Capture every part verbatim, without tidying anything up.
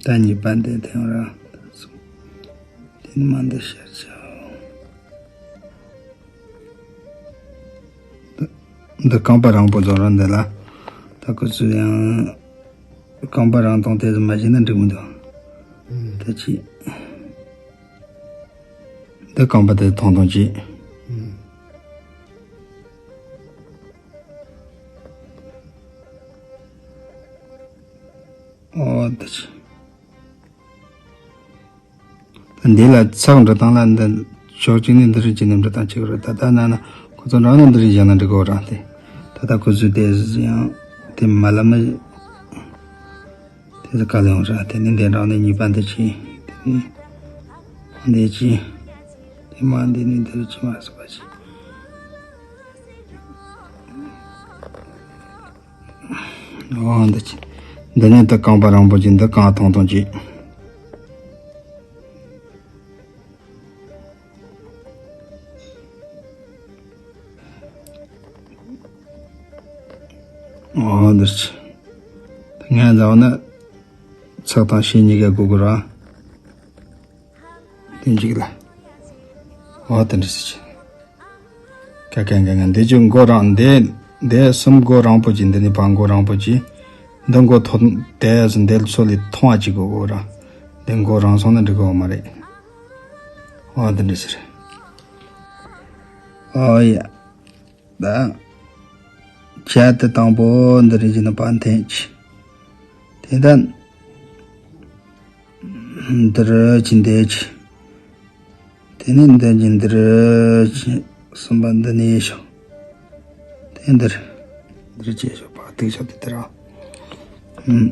ད་གཉིས་པ་འདི་འཐེན་ར། དེ་ནི་མ་འདི་ཤར་ཆ། འདི་རྐང་པ་རིང་པོ་རྫོགས་ར་འདི་ལ། ད་ཁོ་ཚོ་ཡང་རྐང་པ་རིང་ཐུང་དེ་ཚོ་མ་བྱས་ན་འགྲིག་མི་འདུག་ད་ཅི། འདི་རྐང་པ་དེ་ཐུང་ཐུང་ཅིག་ཨོ་ད་ཅི། འདི་ལ་ཚགས་འབྲི་སྟངས་ལ་འདི་ཕྱོགས་གཅིག་ནས་འདི་རིགས་ཀྱི་ནས་འབྲི་སྟངས་གཅིག་རེད། ད་ལྟ་ན་ན་ཁོ་ཚོ་འདྲ་ན་འདི་རིགས་བཞག་ན་འགྲིག་གོ་རང་དེ། ད་ལྟ་ཁོ་ཚོས་དེ་ཡང་དེ་མ་ལབ་ན་དེ་ཚོ་ག་ལ་ཡོང་ར། དེ་ནི་འདི་འདྲ་ནས་གཉིས་པ་འདི་ཆི། དེ་ནི་འདི་ཆི། དེ་མ་འདི་ནི་འདི་རིགས་ཀྱི་མ་སོ་པ་ཆི། འོ་འདི་ཅི། འདི་ནས་ད་རྐང་པ་རིང་པོ་ཅིག་འདི་རྐང་ཐུང་ཐུང་ཅིག་འོ་འདི་ཅི། ད་ངས་འདི་འོ་ན་ཚགས་དང་ཤེས་གཉིས་ཀ་དགོས་ཀྱི་ར། དེ་འཇིག་ལ། འོ་དེ་འདྲ་ཟེར་གྱི། ཀ་ཀ་འགའ་འགའ་འདི་ཅུ་མགོ་རང་འདི། འདི་གསུམ་མགོ་རིང་པོ་ཅིག་འདི་ནི་ཕར་མགོ་རིང་པོ་ཅིག་འདི་མགོ་ཐོན་དེ་ཟིན་འདི་ཚོ་ལས་ཐུང་བ་ཅིག་དགོས་གོ་ར། འདི་མགོ་རིང་སོང་ན་འགྲིག་གོ་མ་རེད། འོ་དེ་འདྲ་ཟེར། འོ་ཡ། ད། བྱ་དེ་དང་པོ་འདི་རིགས་ཀྱི་ནི་པ་འཐེན་ཅི། དེ་ལྟར། འདིར་ཅི་འདེད་ཅི། དེ་ནི་འདི་ཅི་འདིར་ཅི་གསུམ་པ་འདི་ནས་ཤོག་དེ་འདིར། འདིར་ཅི་ཤོག་པ་ཏིག་ཤོག་དེ་ལྟར། ཨུམ།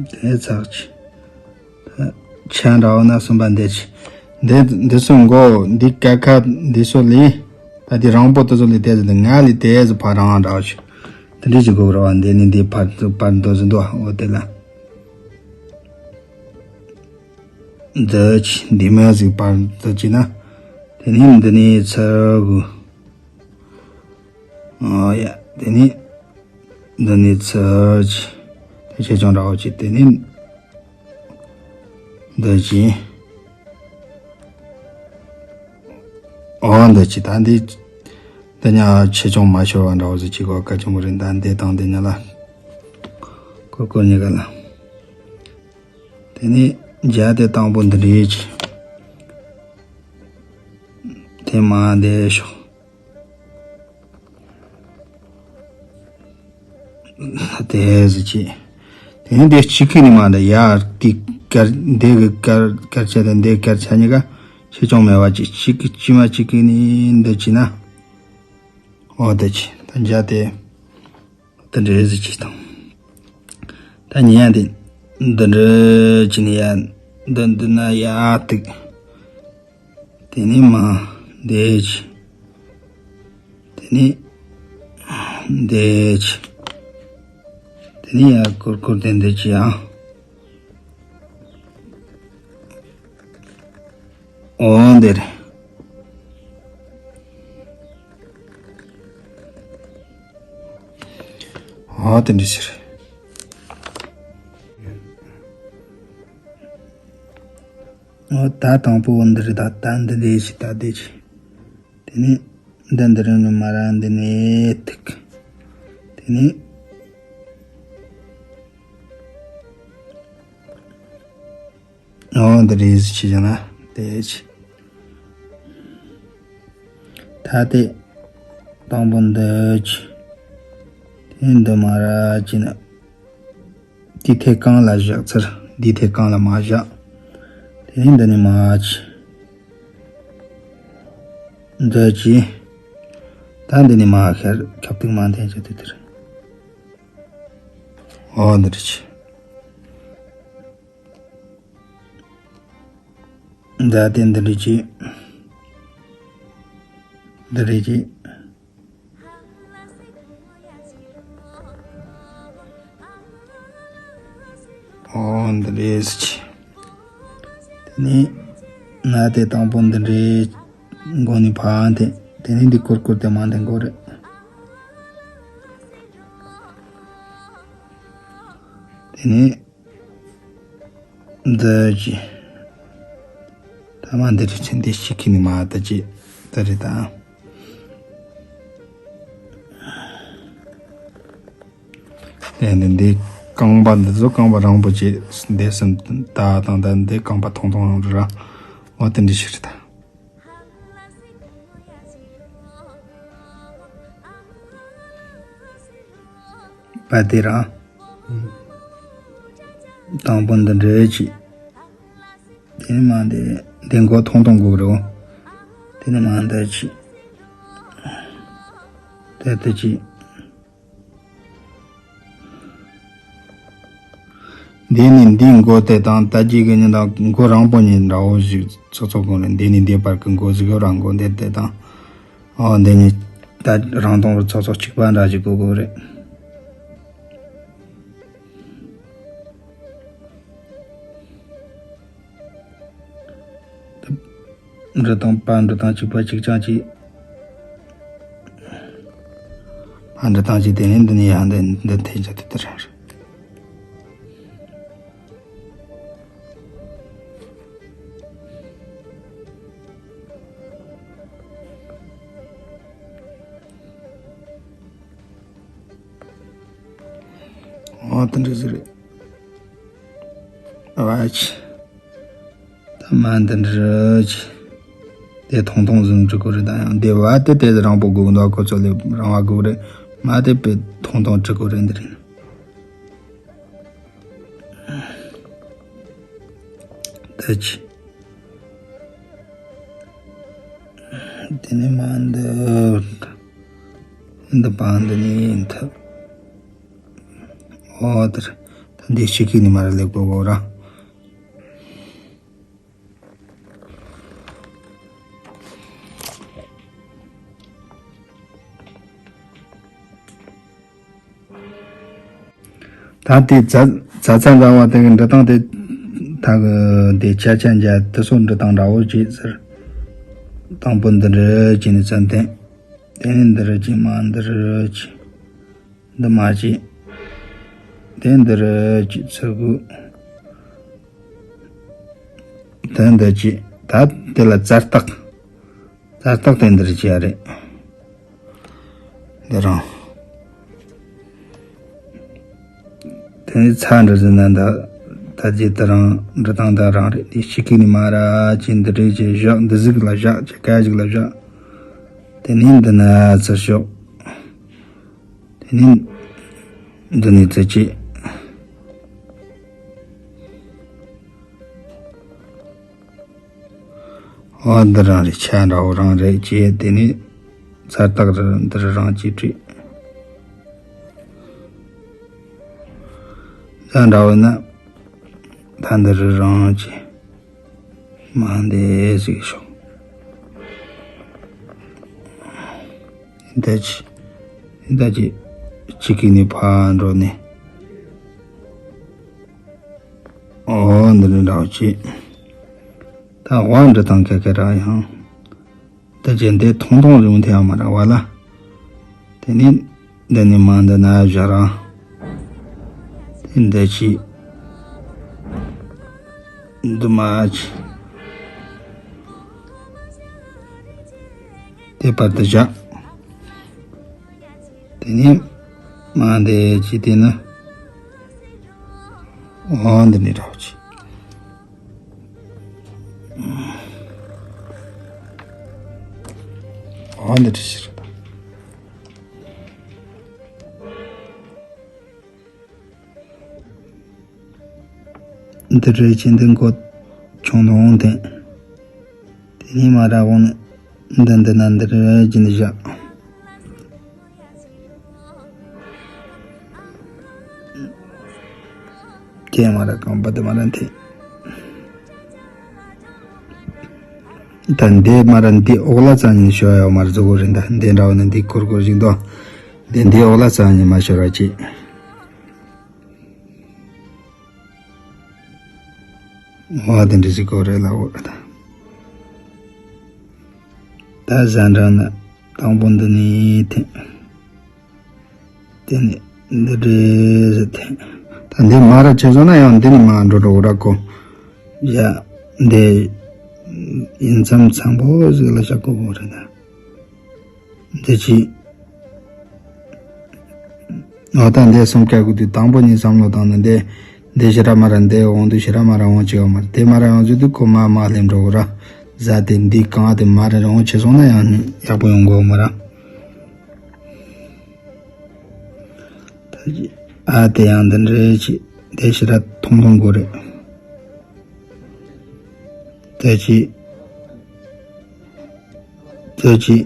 དེ་ཚགས་ཅི། ཆ་འདྲ་བ་ན་གསུམ་པ་འདི་ཆི། འདི་འདི་ཚོ་མགོ་འདི་ཀ་ཁ་འདི་ཚོ་ལས། ད་འདི་རིང་པོ་དེ་ཚོ་ལས་དེ་ཚོ་འདི་ང་ལས་དེ་ཚོ་ཕར་རིང་འདྲ་བ་ཆི། དེ་འདྲ་ཅིག་དགོས་ར་བ། འདི་ནི་འདི་ཕར་ཕར་འདོ་ཟིན་འདུག་འོ་དེ་ལ། འདི་ཆི་འདི་མ་ཟིག་ཕར་འདི་ཅི་ན། དེ་ནི་འདི་ནི་ཚར་དགོས། ཨ་ཡ། དེ་ནི། འདི་ནི་ཚར་ཅི། དེ་ཆེ་ཆུང་འདྲ་བོ་ཅི། དེ་ནི། འདི་ཅི། ཨོ་འདི་ཅི། ད་འདི། འདི་ཉག་ཆེ་ཆུང་མ་ཤོར་བ་འདྲ་བོ་ཟིག་ཅི་གོ་ཀ་ཆུང་མོ་རེད། ད་འདི་དང་འདི་ཉག་ལ། ཀོར་ཀོར་གཉིས་ཀ་ལ། དེ་ནི་འཇའ་དེ་དང་པོ་འདི་འདྲ་ཅི། དེ་མ་འདི་ཤོག་དེ་ཟེར་གྱིས། དེ་ནས་དེ་གཅིག་གི་ནི་མ་འདི་ཡར་དེ་དཀར་འདི་གི་དཀར་དཀར་ཆ་དང་འདི་དཀར་ཆ་གཉིས་ཀ་ཆེ་ཆུང་མེད་པ་ཅིག་གཅིག་གི་གཅིག་མ་གཅིག་གི་ནི་འདི་གྱིས་ན། འོ་དེ་གྱིས་ད་འཇའ་དེ་དེ་འདྲ་ཟེར་གྱིས་དང་། ད་ཉེ་ཡ་དེ་འདི་འདྲ་གྱིས་ནི་ཡ་འདི་འདི་ན་ཡ་ཏིག་དེ་ནས་མ་འདི་གྱིས། དེ་ནས་འདི་གྱིས། དེ་ནས་ཡར་ཀུར་ཀུར་དེ་འདི་གྱིས་ཡང་། འོ་འདི་རེད། འོ་དེ་འདྲ་ཟེར། འོ་ད་དང་པོ་འདི་རེད། ད་ད་འདི་འདི་གྱིས་ད་འདི་གྱིས། དེ་ནས་འདི་འདི་རིང་ནས་མ་ར་འདི་ནས་ཐིག་དེ་ནས་འོ་འདི་རེད་ཟེར་གྱིས་ན་དེ་གྱིས། ད་དེ་དང་པོ་འདི་གྱིས། དེ་ནས་འདི་མ་ར་གྱིས་ན། དེ་ཐད་གང་ལ་བཞག་ཚར། དེ་ཐད་གང་ལ་མ་བཞག་དེ་ནས་འདི་ནས་མ་གྱིས། འདི་གྱིས། ད་འདི་ནས་མ་ཤར་ཁབ་ཏིག་མ་འཐེན་བྱ་དེ་དེར། འོ་འདི་རེད་གྱིས། འདི་དེ་འདི་རེད་གྱིས། འདི་རེད་གྱིས། འོ་འདི་རེད་གྱིས། དེ་ནས་ན་དེ་དང་པོ་འདི་འདྲའི་མགོ་ནས་ཕར་འཐེན། དེ་ནས་འདི་ཀུར་ཀུར་དེ་མ་འཐེན་དགོས་རེད། དེ་ནས། འདི་ཅི། ཐ་མ་འདི་རེད། ཚེ་འདི་ཞིག་གི་ནི་མ་ད་ཅི་ད་རེད་ད། དེ་ནི་འདི་རྐང་པ་འདི་ཚོ་རྐང་པ་རིང་པོ་ཅིག་འདི་སུམ་ད་དང་ད་འདི་རྐང་པ་ཐུང་ཐུང་རང་རེད་ར། འོ་དེ་འདྲ་ཞིག་རེད་ད། པ་དེ་རང་། དང་པོ་འདི་འདྲ་ཅིག་དེ་ནི་མ་འདི་འདི་མགོ་ཐུང་ཐུང་དགོས་རེད། དེ་ནི་མ་འདི་ཅིག་དེ་དེ་ཅིག་འདི་ནི་འདིའི་མགོ་དེ་དང་ད་ཅིག་གི་ཉིན་དང་མགོ་རིང་པོ་ཉིན་འདྲ་བོ་ཞིག་ཚོ་ཚོ་དགོས་རེད། འདི་ནི་འདི་བར་གྱི་མགོ་ཟིག་ཡོད་ར་མགོ་འདི་དེ་དང་། ཨོ་འདི་ནི་ད་རང་དང་རུ་ཚོགས་ཚོགས་གཅིག་པ་འདྲ་ཞིག་དགོས་དགོས་རེད། འབྲི་དང་པ་འབྲི་དང་གཅིག་པ་གཅིག་རྐྱང་གཅིག་པ་འབྲི་དང་གཅིག་དེ་ནི་འདི་ནི་ཡང་འདི་འདི་འཐེན་བྱ་དེ་ལྟར་རང་རེད། འོ་དེ་འདྲ་ཟིག་རེད། ཨ་ཅི། ད་མ་འདི་འདྲ་ཅི། དེ་ཐུང་ཐུང་ཟིག་འབྲི་དགོས་རེད། ད་ཡང་དེ་བ་དེ་དེ་རིང་པོ་དགོས་འདུག་ཁོ་ཚོ་ལས་རིང་བ་དགོས་རེད། མ་དེ་དཔེ་ཐུང་ཐུང་འབྲི་དགོས་རེད། འདི་རེད། ད་ཅི། དེ་ནས་མ་འདི། འདི་པ་འདི་ནས་ཡིན་ཐུབ། ཨོ་དེར། ད་འདི་ཞིག་གི་ནི་མ་ར་ལེགས་པོ་གོ་ར། ད་དེ་ཛ་ཛ་ཚ་འདྲ་བ་དེ་གི་འབྲི་སྟངས་དེ། ད་གི་དེ་ཆ་ཆ་འཇའ་དེ་སོགས་འབྲི་སྟངས་འདྲ་བོ་བྱེད་ཟེར། དང་པོ་འདི་འདྲ་བྱས་ནས་ཙམ་དེ། དེ་ནས་འདི་འདྲ་བྱས། མ་འདི་འདྲ་བྱས། འདི་མ་བྱས། དེ་འདི་འདྲ་བྱས་ཚུར་དགོས། དེ་འདི་བྱས། ད་དེ་ལ་ཙར་བཏགས། ཙར་བཏགས་དེ་འདིར་བྱས་རེད། འདི་རང་། དེ་ནས་ཚ་འདྲ་ཟེར་ན་འདི། ད་རྗེས་དེ་རང་འབྲི་སྟངས་འདི་རང་རེད། འདི་ཞིག་གི་ནི་མ་ར་ཅི་འདི་འདྲ་བྱས་བཞག་འདི་ཟིག་ལ་བཞག་ཅི་ག་ཞིག་ལ་བཞག་དེ་ནས་འདི་ན་ཚུར་ཞོག་དེ་ནས་འདི་ནས་ཚུར་བྱས། འོ་འདི་རང་རེད། ཆ་འདྲ་བོ་རང་རེད་ཅེས། དེ་ནས་ཙར་བཏགས་རེད། འདི་རང་གཅིག་བྲིས། ཙར་འདྲ་བོ་ན་ད་འདི་རང་གཅིག་མ་འདི་ཟིག་ཤོག་འདི་ཅི། འདི་ཅི། གཅིག་གིས་ནི་ཕར་འགྲོ་ནས། ཨོ་འདི་ནི་འདྲ་བོ་ཅི། ད་དབང་འདི་དང་ཁ་ཁ་ར་ཡང་། ད་ཅི་འདི་ཐུང་ཐུང་རིང་ཐེ་བ་མ་ར་བ་ལ། དེ་ནི་འདི་ནི་མ་འདི་ན་བཞག་རང་། དེ་འདི་ཅི། འདི་མ་ཅི། དེ་བར་དུ་བཞག་དེ་ནི་མ་འདི་ཅི་དེ་ནི། འོ་འདི་ནི་འདྲ་བོ་ཅི། འོ་འདི་འདྲ་ཞིག་རེད། འདི་རེད་ཅེས་འདི་མགོ་ཆུང་དུ་འོང་དེ། དེ་ནས་མ་ར་འོང་ནི་འདི་འདི་ན་འདི་རེད་ཅེས་འདི་བཞག་ཀྱེ་མ་ར་རྐང་པ་དེ་མ་ར་འཐེན། ད་འདི་མ་ར་འདི་འོག་ལ་ཙམ་ཉིད་ཤོར་ཡོད་མ་རེད། གཟུགས་པོ་རེད། ད་འདི་འདྲ་བོ་ནི་འདི་ཁུར་ཁུར་ཞིག་འདུག་འདི་འདི་འོག་ལ་ཙམ་ཉིད་མ་ཤོར་བ་ཅིག་འོ་དེ་འདྲ་ཞིག་གོ་རེད་ལ་འོ་རེད། ད་ཟ་འདྲ་ན་དང་པོ་འདི་ནས་འཐེན། དེ་ནས་འདི་འདྲས་ཟེར་ཐེངས། ད་འདི་མ་ར་བྱས་སོང་ན་ཡང་འདི་ནས་མར་འགྲོ་འགྲོ་གི་ར་གོ། ཡ། འདི་ཡིན་མཚམས་ཚང་པོ་ཟིག་ལ་བཞག་དགོས་པོ་རེད་ད། འདི་ཅི། འོ་ད་འདི་སུམ་ཀ་གི་དུས་དང་པོ་ཉིད་བསམ་བློ་བཏང་ན་འདི། འདི་ཞི་ར་མ་ར་འདི་འོང་དུས་ཞི་ར་མ་ར་འོང་ཆེ་བ་མ་རེད། དེ་མ་ར་ཡོང་ཚུལ་དུས་ཁོ་མ་མ་སླེབས་འགྲོ་གི་ར། ཟ་དེ་འདི་གང་དེ་མ་ར་འོང་ཆེ་སོང་ན་ཡང་ཡག་པོ་ཡོང་གི་མ་ར། ཨ་དེ་ཡང་འདི་འདྲ་ཅི། དེ་ཞི་ར་ཐུང་ཐུང་གོ་རེད། དེ་ཅི། དེ་ཅི།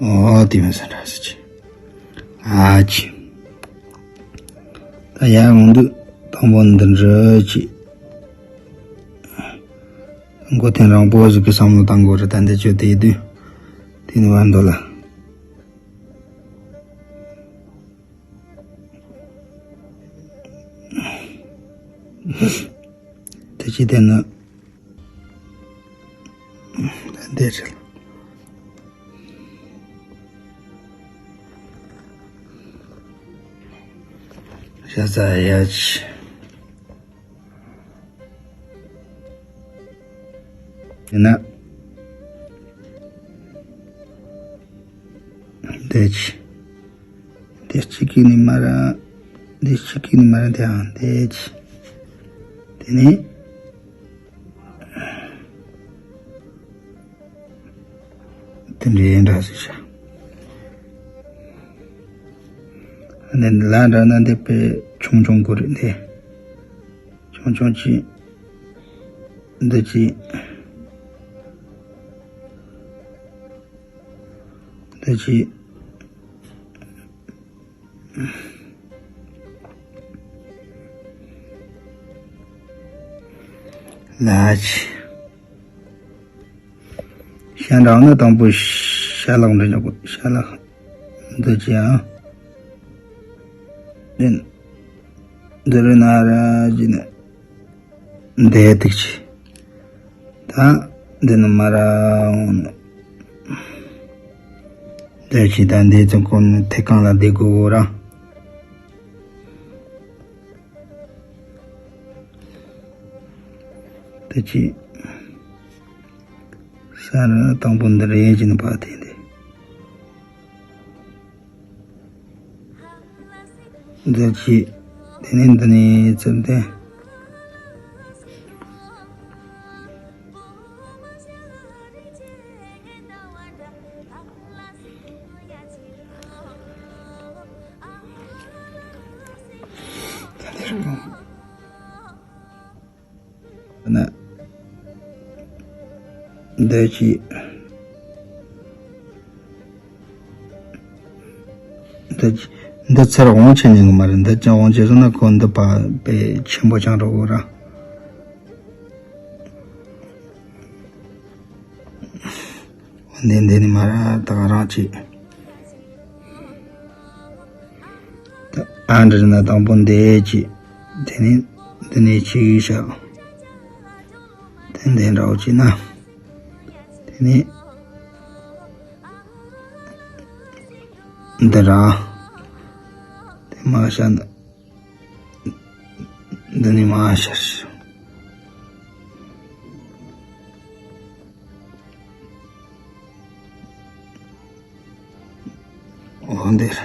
ཨོ་དེ་མི་ཟ་འདྲ་ཟེར་ཅི། ཨ་ཅི། ད་ཡང་འོང་དུས་དང་པོ་འདི་འདྲ་ཅི། མགོ་ཐེངས་རིང་པོ་ཟིག་གི་བསམ་བློ་བཏང་དགོས་རེད། ད་འདི་ཆོ་དེ་དུས་དེ་ནི་བར་འདོད་ལ། དེ་ཅི་དེ་ནི་འདི་རེད། ཤ་ཚ་ཡ་ཆི། ཡིན་ན། འདི་ཅི། འདི་གཅིག་གིས་ནི་མ་ར། འདི་གཅིག་གིས་ནི་མ་ར་དེའང་འདི་ཅི། དེ་ནི། དེ་འདྲའི་འདྲ་ཟེར་བྱ། ཨ་ནི་ལ་འདྲ་ན་འདི་དཔེ་ཆུང་ཆུང་གོ་རེད་འདི། ཆུང་ཆུང་ཅི། འདི་ཅི། འདི་ཅི། ལ་ཅི། ཤ་འདྲ་ན་དང་པོ་ཤ་ལག་འདྲ་ཉོ་དགོས། ཤ་ལག་འདི་ཅི་ཡང་། འདི་འདི་རུ་ན་ར་ཅི་ནི། འདི་ཏིག་ཅི། ད་འདི་ནི་མ་ར་འོང་ནི། འདི་ཅི་ད་འདི་ཚོ་ཀོ་ནི་ཐེ་གང་ལ་འདི་དགོས་གོ་ར། དེ་ཅི། ས་ར་དང་པོ་འདི་རེད་ཅི་ནི་པ་དེ་འདི། འདི་ཅི། དེ་ནས་འདི་ནས་ཚུར་འདི། ན། འདི་ཅི། འདི་ཅི། འདི་ཚུར་འོང་ཆེ་ཉན་གི་མ་རེད། འདི་ཅང་འོང་ཆེ་སོང་ན་ཁོ་འདི་པ་དཔེ་ཆེན་པོ་ཆགས་འགྲོ་གི་ར། འདི་འདི་ནི་མ་ར་ད་ག་རང་ཅི། ཨ་འདྲ་ན་དང་པོ་འདི་ཅི། དེ་ནི་འདི་ནི་ཅི་ཡིས་བྱ། དེ་འདི་འདྲ་བོ་ཅི་ན། དེ་ནི་འདི་ར། དེ་མ་བྱ་ན། འདི་ནི་མ་ཤར། འོ་འདིར།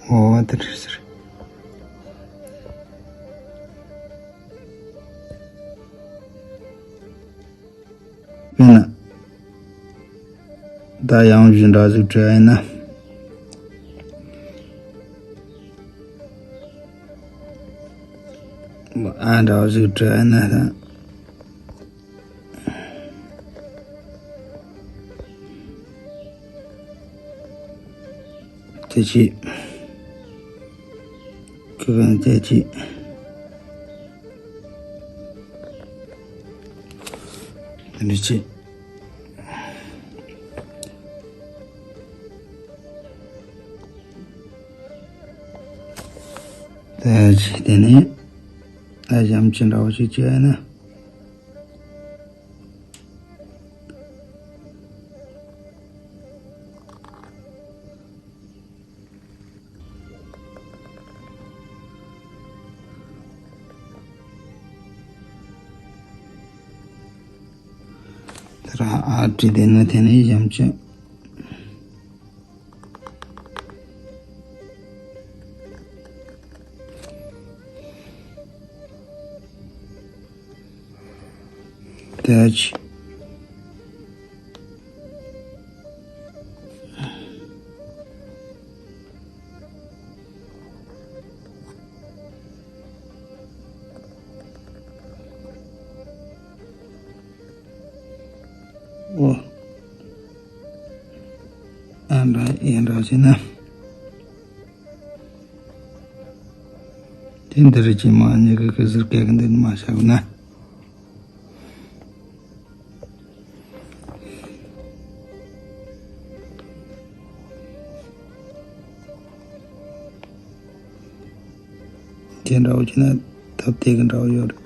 འོ་འདིར་ཟེར། དཔེར་ན། ད་ཡང་བཞིན་འདྲ་ཟིག་བྲིས་ཡིན་ན། ཨ་འདྲ་ཟིག་བྲིས་ཡིན་ན་ད། དེ་ཅི། ཁི་གན་དེ་ཅི། དེ་འདྲ་ཅི། དེ་ཅི་དེ་ནི། ཨ་ཞམ་ཅི་འདྲ་བོ་ཞིག་ཅི་ཡིན་ན། ར་ཨ་བྲིས་དེ་ནི་དེ་ནི་ཡམ་ཆི། དེ་ཆི། ཨོ། ཨ་འདྲ་ཡིན་འདྲ་བྱས་ན། དེ་འདི་རེད་ཀྱི་མ་ཉེ་གི་གི་ཟུར་སྐད་གི་འདི་མ་བྱ་གི་ན། དེ་འདྲ་བོ་བྱས་ན་ཐབས་དེ་གི་འདྲ་བོ་ཡོད་རེད།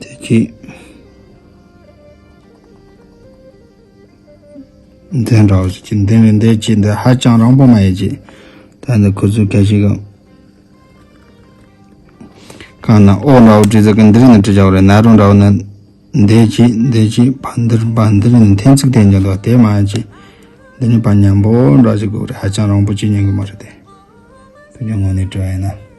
དེ་གྱིས། འདི་འདྲ་བོ་ཞིག་གི་འདི་ནི་འདི་གྱིས་འདི་ཧ་ཅང་རིང་པོ་མ་ཡིན་གྱི། ད་འདི་ཁོ་ཚོས་སྐད་ཅིག་གི། གང་ན་ཨོ་འདྲ་བོ་བྲིས་ཟེར་གི་འདི་རིགས་ནི་བྲིས་བཞག་རེད། ན་རོ་འདྲ་བོ་ནི། འདི་གྱིས་འདི་གྱིས་བ་འདིར་བ་འདིར་ནི་འཐེན་ཚིག་དེ་འཇོག་འདུག་དེ་མ་ཡིན་གྱི། འདི་ནི་བ་མཉམ་པོ་འདྲ་ཞིག་དགོས་རེད། ཧ་ཅང་རིང་པོ་ཅིག་ཉན་གི་མ་རེད་དེ། དེ་ཉོན་ངོ་ནས་དྲི་བ་ཡིན་ན།